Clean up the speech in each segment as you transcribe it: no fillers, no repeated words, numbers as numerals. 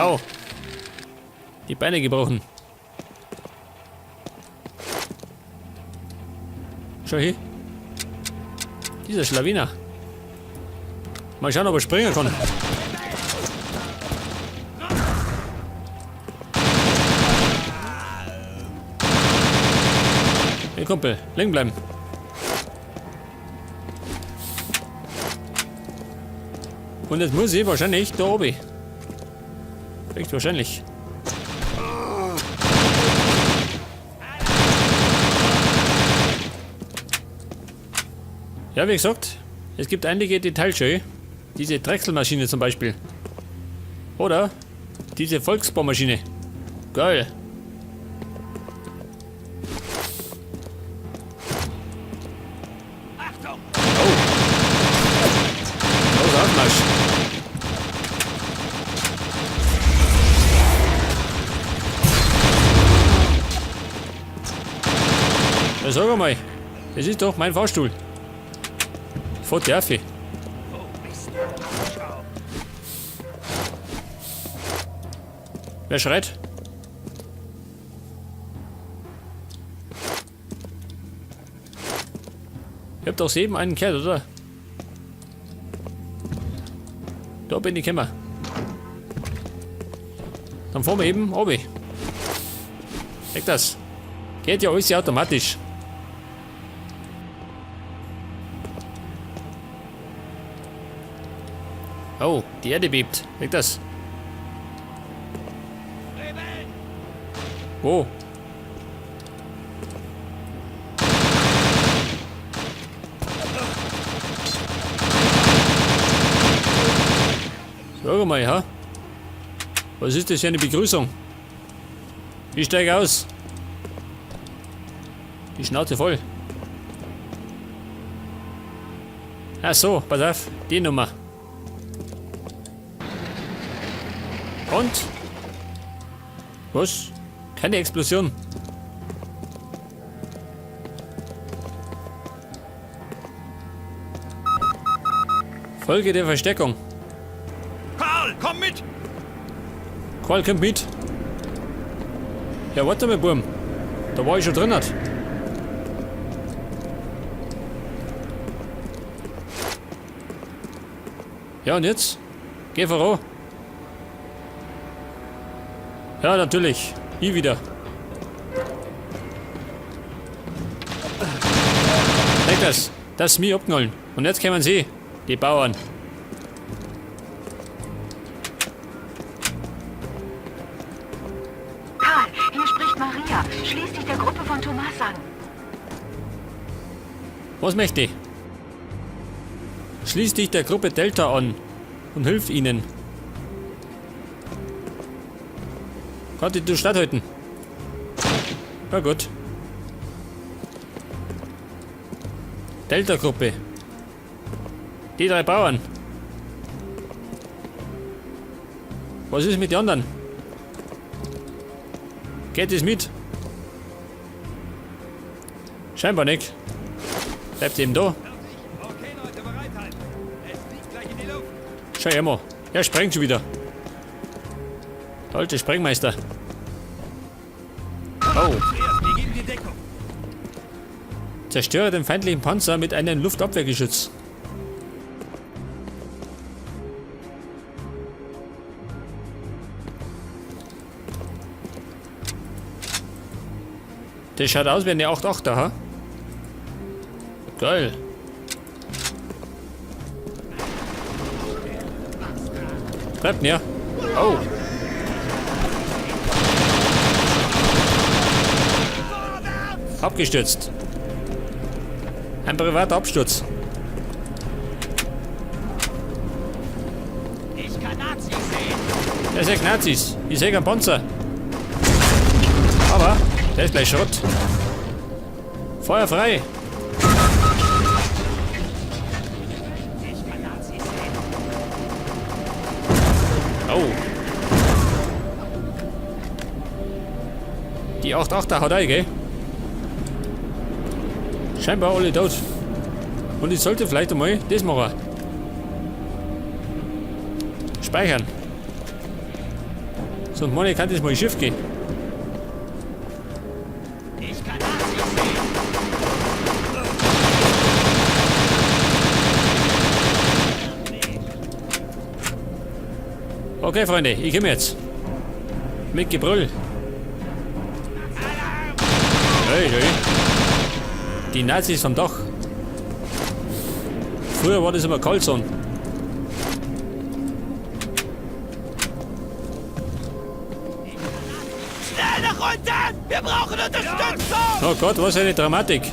Au. Die Beine gebrochen. Schau hier. Dieser Schlawiner. Mal schauen, ob er springen kann. Hey Kumpel, liegen bleiben. Und jetzt muss ich wahrscheinlich da oben. Echt wahrscheinlich. Ja, wie gesagt, es gibt einige Details schon. Diese Drechselmaschine zum Beispiel. Oder diese Volksbaumaschine. Geil. Achtung! Oh. Los, Aufmarsch. Ja, sag einmal, das ist doch mein Fahrstuhl. Fahrt der Affe. Wo bist du? Schau. Wer schreit? Ich hab doch eben einen gehört, oder? Da bin ich gekommen. Dann fahren wir eben runter. Weg das. Geht ja alles automatisch. Oh, die Erde bebt. Weg das. Rebellen! Wo? Sag mal, ha? Was ist das für eine Begrüßung? Ich steige aus. Die Schnauze voll. Ach so, pass auf, die Nummer. Und? Was? Keine Explosion. Folge der Versteckung. Karl, komm mit! Karl kommt mit. Ja, warte mal, Burm. Da war ich schon drin. Ja, und jetzt? Geh voran. Ja, natürlich. Ich wieder. Leg das. Das ist mir abknallen. Und jetzt kommen sie, die Bauern. Karl, hier spricht Maria. Schließ dich der Gruppe von Thomas an. Was möchte ich? Schließ dich der Gruppe Delta an und hilf ihnen. Kann ich du statthalten? Na gut. Delta-Gruppe. Die drei Bauern. Was ist mit den anderen? Geht es mit? Scheinbar nicht. Bleibt eben da. Okay, Leute, bereithalten. Es fliegt gleich in die Luft. Schau her mal. Er sprengt schon wieder. Der alte Sprengmeister. Oh. Zuerst, wir geben dir Deckung. Zerstöre den feindlichen Panzer mit einem Luftabwehrgeschütz. Das schaut aus wie eine 8-8er, ha? Geil. Bleibt mir. Oh. Abgestürzt. Ein privater Absturz. Ich kann Nazis sehen. Der sagt Nazis. Ich seh einen Panzer. Aber der ist gleich Schrott. Feuer frei. Ich kann Nazis sehen. Oh. Die 8-8er hat er, gell? Scheinbar alle tot. Und ich sollte vielleicht einmal das machen. Speichern. Sonst meine ich, kann das mal schief gehen. Ich kann Nazis sehen. Okay, Freunde, ich komme jetzt. Mit Gebrüll. Hey, hey. Die Nazis vom Dach. Früher war das immer Carlson. Schnell nach unten! Wir brauchen Unterstützung! Oh Gott, was eine Dramatik.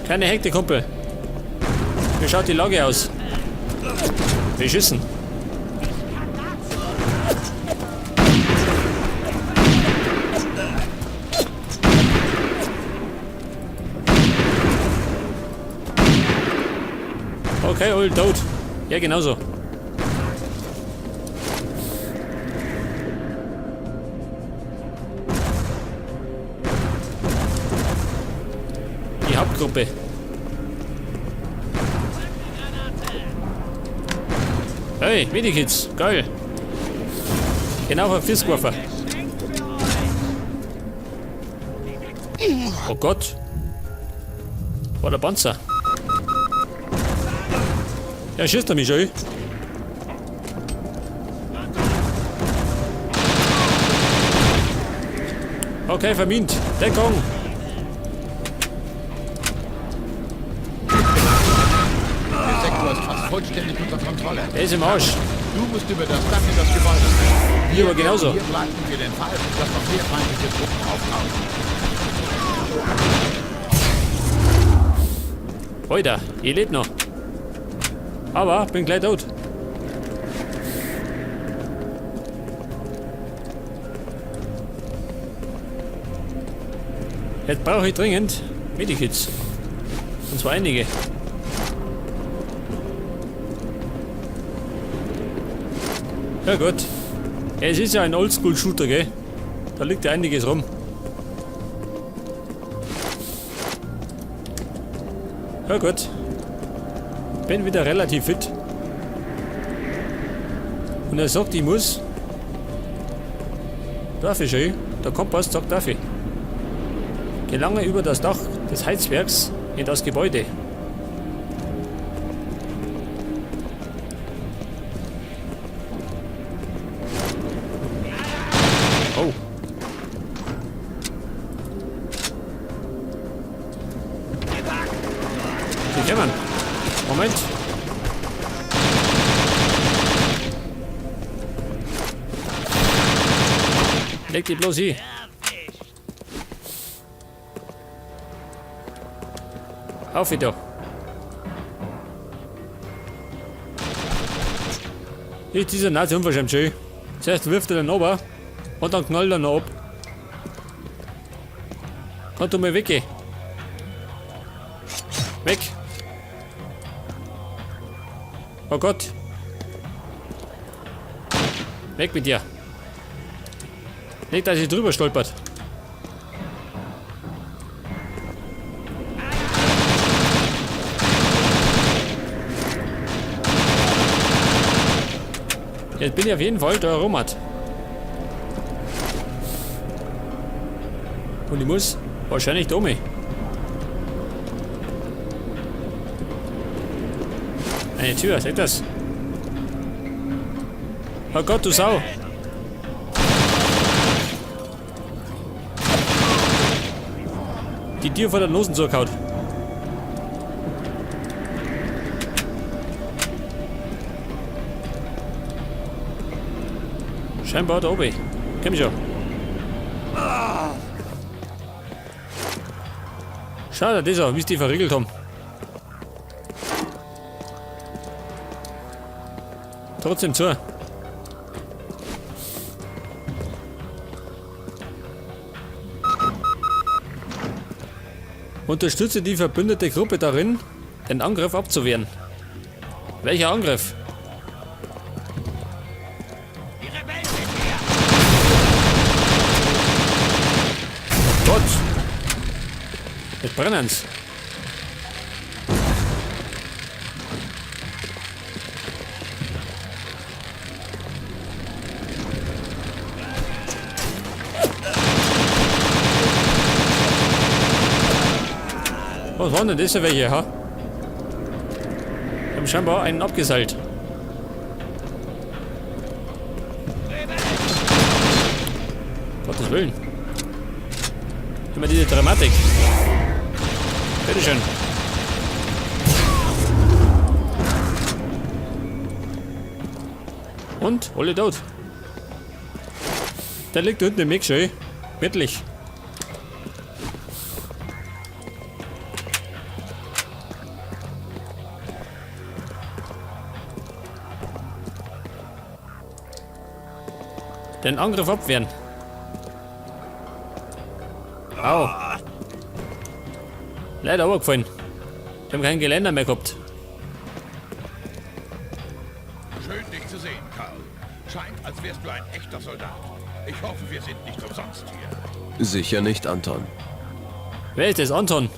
Keine Hektik, Kumpel. Wie schaut die Lage aus? Wir schießen. Okay, all tot. Ja, genauso. Die Hauptgruppe. Hey, Medikits. Geil. Genau auf den Fisk geworfen. Oh Gott. War der Panzer. Ja, schießt er mich schon. Okay, vermint. Deckung. Der Sektor ist fast vollständig unter Kontrolle. Der ist im Arsch. Du musst über das Dach in das Gebäude. Hier aber genauso. Hier bleiben wir den Fall, dass noch mehr feindliche Truppen auftauchen. Alter, ich lebe noch. Aber bin gleich tot. Jetzt brauche ich dringend Medikits. Und zwar einige. Ja gut. Es ist ja ein Oldschool-Shooter, gell? Da liegt ja einiges rum. Ja gut. Bin wieder relativ fit. Und er sagt, ich muss. Darf ich schon? Der Kompass sagt, darf ich. Gelange über das Dach des Heizwerks in das Gebäude. Oh. Sie kommen. Moment. Leg die bloß hin. Auf wieder. Ist dieser Nazi unverschämt schön. Zuerst wirft er den runter und dann knallt er noch ab. Kannst du mal weggehen? Weg! Oh Gott! Weg mit dir! Nicht, dass ich drüber stolpert. Jetzt bin ich auf jeden Fall da Romat. Und ich muss wahrscheinlich da oben. Eine Tür, seht das? Oh Gott, du Sau! Die Tür vor der Nosen zugehauen. Scheinbar da oben. Komm schon. Schau dir das an, wie sie die verriegelt haben. Trotzdem zu. Unterstütze die verbündete Gruppe darin, den Angriff abzuwehren. Welcher Angriff? Die Rebellen sind hier! Gott! Jetzt brennen's. Was waren denn das für welche, ha? Die haben scheinbar einen abgeseilt. Gottes Willen. Immer diese Dramatik. Bitteschön. Und alle tot. Der liegt unten im Weg schön. Wirklich. Den Angriff abwehren. Au. Leider runtergefallen. Die haben kein Geländer mehr gehabt. Schön, dich zu sehen, Karl. Scheint, als wärst du ein echter Soldat. Ich hoffe, wir sind nicht umsonst hier. Sicher nicht, Anton. Wer ist das? Anton?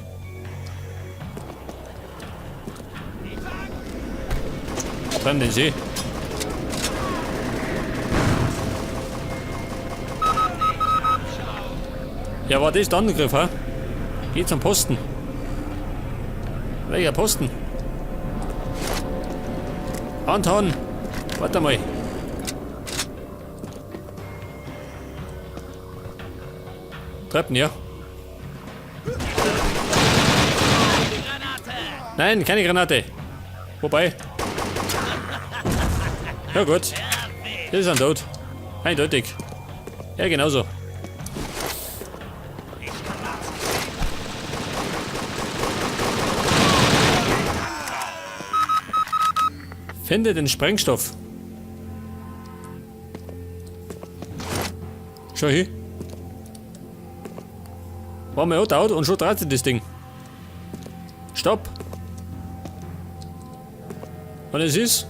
Treiben den See. Ja, war das der Angriff, ha? Geh zum Posten. Welcher Posten? Anton! Warte mal. Treppen, ja. Nein, keine Granate. Wobei. Ja gut. Das ist ein Tod. Eindeutig. Ja, genauso. Finde den Sprengstoff. Schau hier. War mir auch tot und schon dreht sich das Ding. Stopp. Und es ist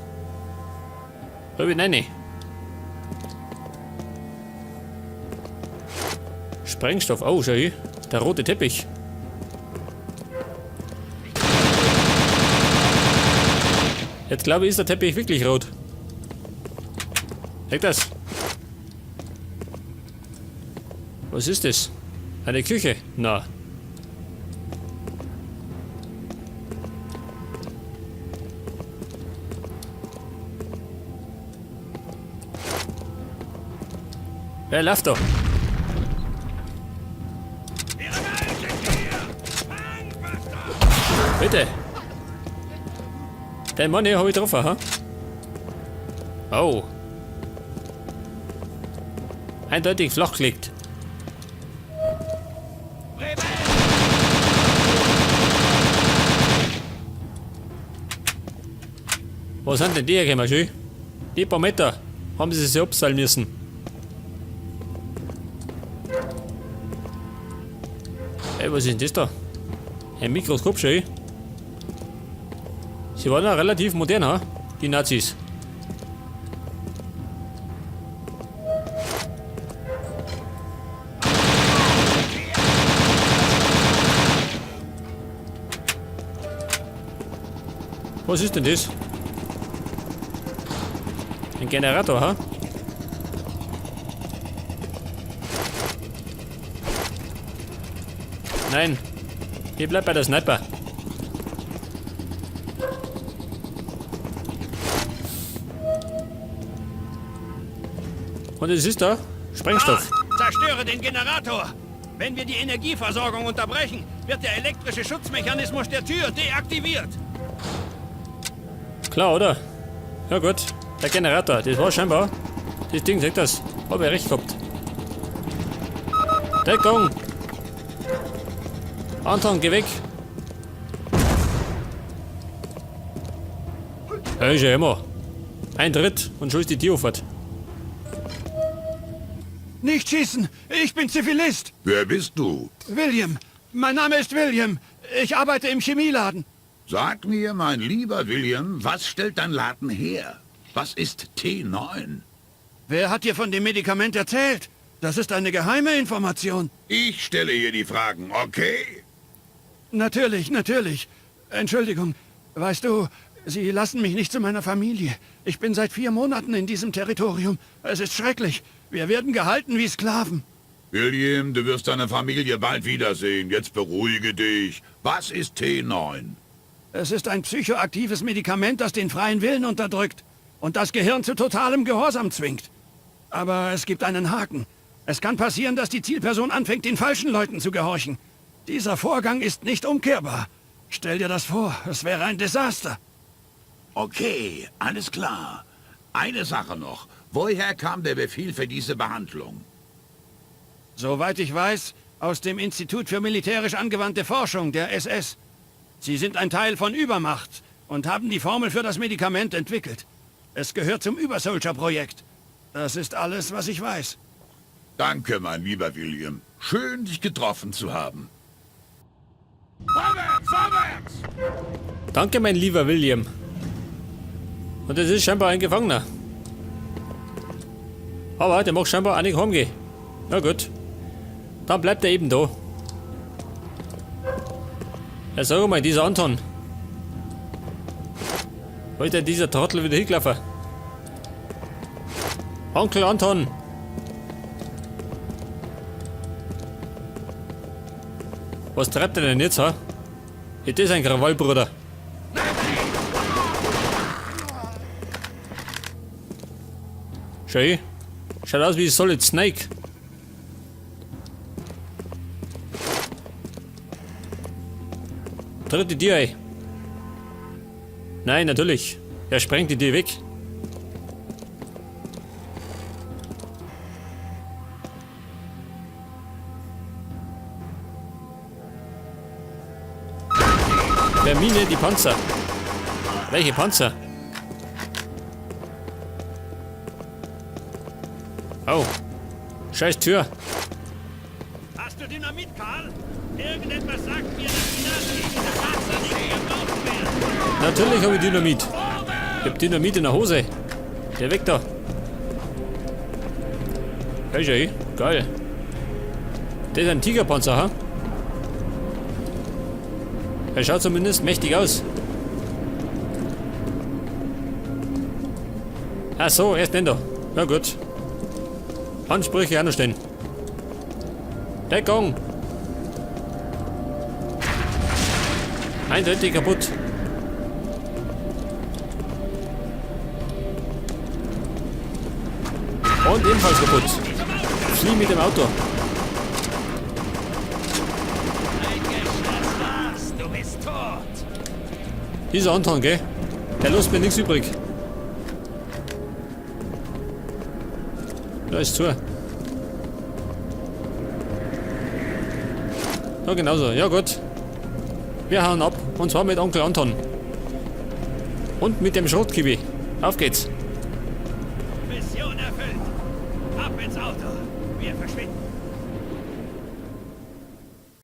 8:30. Sprengstoff. Oh, schau hier. Der rote Teppich. Jetzt glaube ich, ist der Teppich wirklich rot. Seht das? Was ist das? Eine Küche? Na. Wer läuft da? Bitte. Den Mann hier habe ich getroffen, ha? Oh. Eindeutig flach gelegt. Wo sind denn die hergekommen, schön? Die paar Meter haben sie sich abseilen müssen. Ey, was ist denn das da? Ein Mikroskop, schön. Sie waren ja relativ modern, ha? Die Nazis. Was ist denn das? Ein Generator, ha? Nein. Ich bleib bei der Sniper. Und es ist da Sprengstoff. Ah, zerstöre den Generator! Wenn wir die Energieversorgung unterbrechen, wird der elektrische Schutzmechanismus der Tür deaktiviert. Klar, oder? Ja gut. Der Generator, das war scheinbar. Das Ding, sagt das. Hab ich recht gehabt. Deckung! Anton, geh weg! Ja, ist ja immer. Ein Dritt und schon ist die Tür fort. Nicht schießen! Ich bin Zivilist! Wer bist du? William! Mein Name ist William! Ich arbeite im Chemieladen. Sag mir, mein lieber William, was stellt dein Laden her? Was ist T9? Wer hat dir von dem Medikament erzählt? Das ist eine geheime Information. Ich stelle hier die Fragen, okay? Natürlich, natürlich. Entschuldigung. Weißt du, sie lassen mich nicht zu meiner Familie. Ich bin seit 4 Monaten in diesem Territorium. Es ist schrecklich. Wir werden gehalten wie Sklaven. William, du wirst deine Familie bald wiedersehen. Jetzt beruhige dich. Was ist T9? Es ist ein psychoaktives Medikament, das den freien Willen unterdrückt und das Gehirn zu totalem Gehorsam zwingt. Aber es gibt einen Haken. Es kann passieren, dass die Zielperson anfängt, den falschen Leuten zu gehorchen. Dieser Vorgang ist nicht umkehrbar. Stell dir das vor, es wäre ein Desaster. Okay, alles klar. Eine Sache noch. Woher kam der Befehl für diese Behandlung? Soweit ich weiß, aus dem Institut für militärisch angewandte Forschung, der SS. Sie sind ein Teil von Übermacht und haben die Formel für das Medikament entwickelt. Es gehört zum Übersoldier-Projekt. Das ist alles, was ich weiß. Danke, mein lieber William. Schön, dich getroffen zu haben. Vorwärts, vorwärts! Danke, mein lieber William. Und das ist scheinbar ein Gefangener. Aber der mag scheinbar auch nicht heimgehen. Na gut. Dann bleibt er eben da. Ja, sag mal, dieser Anton. Wo ist denn dieser Trottel wieder hingelaufen? Onkel Anton! Was treibt er denn jetzt, ha? Ist das ein Krawall, Bruder? Schön. Schaut aus wie Solid Snake. Tritt die Tür ein. Nein, natürlich. Er sprengt die Tür weg. Vermine die Panzer. Welche Panzer? Oh. Scheiß Tür. Hast du Dynamit, Karl? Irgendetwas sagt mir, dass die Nazis diese Panzer nicht gebrauchen werden. Natürlich habe ich Dynamit. Ich hab Dynamit in der Hose. Der weg da. Geil, schön. Geil. Das ist ein Tigerpanzer, ha? Er schaut zumindest mächtig aus. Ach so, erst den da. Na gut. Ansprüche auch noch stehen. Deckung! Eindeutig kaputt. Und ebenfalls kaputt. Flieh mit dem Auto. Du bist tot. Dieser Anton, gell? Der lässt mir nichts übrig. Da ist zu. Ja, genauso. Ja, gut. Wir hauen ab. Und zwar mit Onkel Anton. Und mit dem Schrotkiwi. Auf geht's. Mission erfüllt. Ab ins Auto. Wir verschwinden.